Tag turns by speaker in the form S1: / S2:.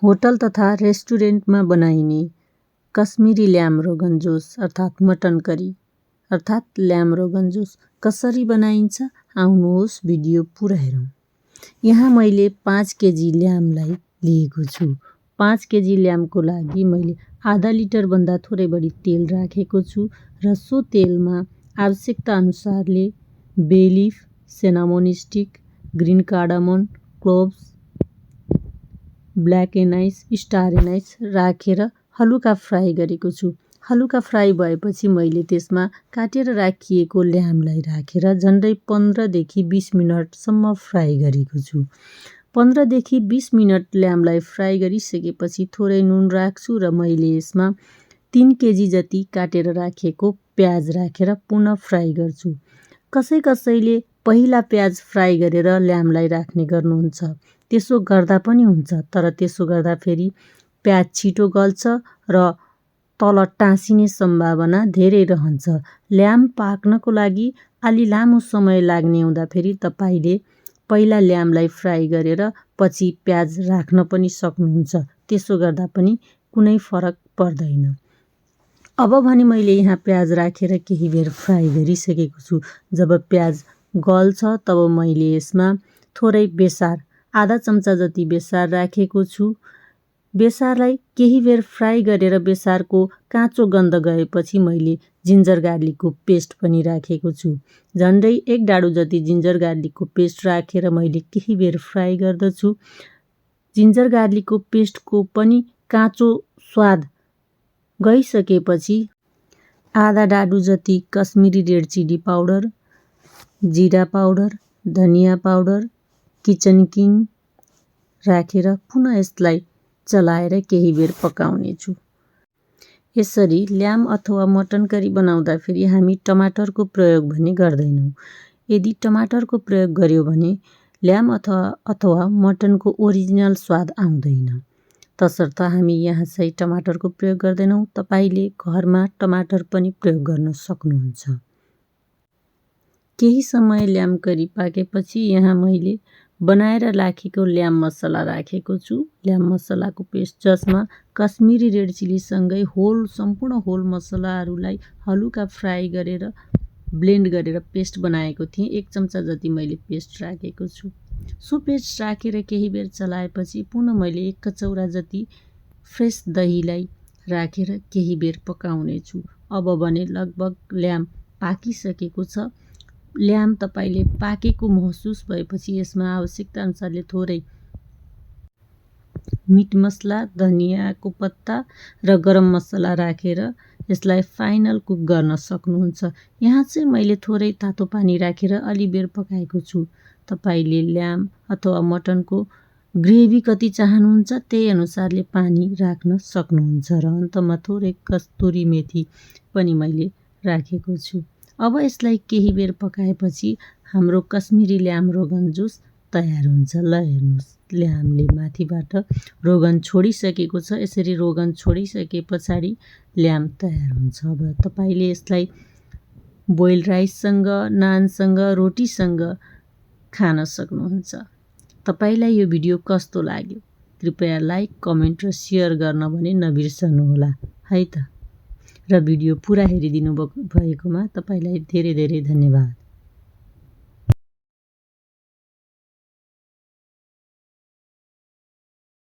S1: Hotel तथा रेस्टुरेन्टमा बनाइने कश्मीरी ल्याम रोगन जोस अर्थात् मटन करी अर्थात् ल्याम रोगन जोस कसरी बनाइन्छ आउनुहोस् भिडियो पुरा हेरौँ। यहाँ मैले 5 केजी ल्यामलाई लिएको छु। 5 केजी ल्यामको लागि मैले आधा लिटर भन्दा थोरै बढी तेल राखेको छु र सो तेलमा आवश्यकता अनुसारले bay leaf, cinnamon stick, green cardamom, cloves, black anise, star anise राखेर हलुका फ्राई गरेको छु। हलुका फ्राई भएपछि मैले त्यसमा काटेर राखिएको ल्यामलाई राखेर झन्डै 15 देखि 20 मिनटसम्म फ्राई गरेको छु। 15 देखि 20 मिनट ल्यामलाई फ्राई गरिसकेपछि थोरै नुन राख्छु र मैले यसमा 3 केजी जति काटेर राखेको प्याज राखेर पुनः फ्राई गर्छु। कसैले पहिला प्याज फ्राई गरेर ल्यामलाई राख्ने गर्नुहुन्छ। त्यसो गर्दा पनि हुन्छ, तर त्यसो गर्दा फेरि प्याज छिटो गल्छ र तल टाँसिने सम्भावना धेरै रहन्छ। ल्याम पाक्नको लागि अलि लामो समय लाग्ने हुँदाखेरि तपाईले पहिला ल्यामलाई फ्राई गरेर पछि प्याज राख्न पनि सक्नुहुन्छ। त्यसो गर्दा पनि कुनै फरक पर्दैन। अब भने मैले यहाँ प्याज राखेर केही बेर फ्राई गरिसकेको छु। जब प्याज गल्छ तब मैले यसमा थोरै बेसार, आधा चम्चा जति बेसार राखेको छु। बेसारलाई केही बेर फ्राई गरेर बेसारको काँचो गन्ध गएपछि मैले जिन्जर गार्लिकको पेस्ट पनि राखेको छु। झन्डै 1 डाडु जति जिन्जर गार्लिकको पेस्ट राखेर मैले केही बेर फ्राई गर्दछु। जिन्जर गार्लिकको पेस्टको पनि काँचो स्वाद गइसकेपछि आधा डाडु जति कश्मीरी रेड चिली पाउडर, जिरा पाउडर, धनिया पाउडर, किचन किङ राखेर पुनः यसलाई चलाएर केही बेर पकाउने छु। यसरी ल्याम अथवा मटन करी बनाउँदाखेरि हामी टमाटरको प्रयोग भने गर्दैनौँ। यदि टमाटरको प्रयोग गर्यो भने ल्याम अथवा मटनको ओरिजिनल स्वाद आउँदैन। तसर्थ हामी यहाँ चाहिँ टमाटरको प्रयोग गर्दैनौँ। तपाईले घरमा टमाटर पनि प्रयोग गर्न सक्नुहुन्छ। केही समय ल्याम करी पाकेपछि यहाँ मैले बनाएर राखेको ल्याम मसला राखेको छु। ल्याम मसलाको पेस्ट जसमा कश्मीरी रेड चिली सँगै सम्पूर्ण होल मसलाहरूलाई हलुका फ्राई गरेर ब्लेन्ड गरेर पेस्ट बनाएको थिएँ। 1 चम्चा जति मैले पेस्ट राखेको छु। सो पेस्ट राखेर केही बेर चलाएपछि पुनः मैले 1 कचौरा जति फ्रेस दहीलाई राखेर केही बेर पकाउने छु। अब भने लगभग ल्याम पाकिसकेको छ। ल्याम तपाईले पाकेको महसुस भएपछि यसमा आवश्यकता अनुसारले थोरै मिट मसला, धनियाको पत्ता र गरम मसला राखेर यसलाई फाइनल कुक गर्न सक्नुहुन्छ। यहाँ चाहिँ मैले थोरै तातो पानी राखेर अलि बेर पकाएको छु। तपाईले ल्याम अथवा मटनको ग्रेभी कति चाहनुहुन्छ त्यही अनुसारले पानी राख्न सक्नुहुन्छ र अन्तमा थोरै कस्तुरी मेथी पनि मैले राखेको छु। अब यसलाई केही बेर पकाएपछि हाम्रो कश्मीरी ल्याम रोगन जोस तयार हुन्छ। ल हेर्नुहोस्, ल्यामले माथिबाट रोगन छोडिसकेको छ। यसरी रोगन छोडिसके पछाडि ल्याम तयार हुन्छ। अब तपाईले यसलाई बोइल राइससँग, नानसँग, रोटीसँग खान सक्नुहुन्छ। तपाईलाई यो भिडियो कस्तो लाग्यो? कृपया लाइक, कमेन्ट र सेयर गर्न भने नबिर्सनुहोला है त। र भिडियो पुरा हेरिदिनु भएकोमा तपाईलाई धेरै धेरै धन्यवाद।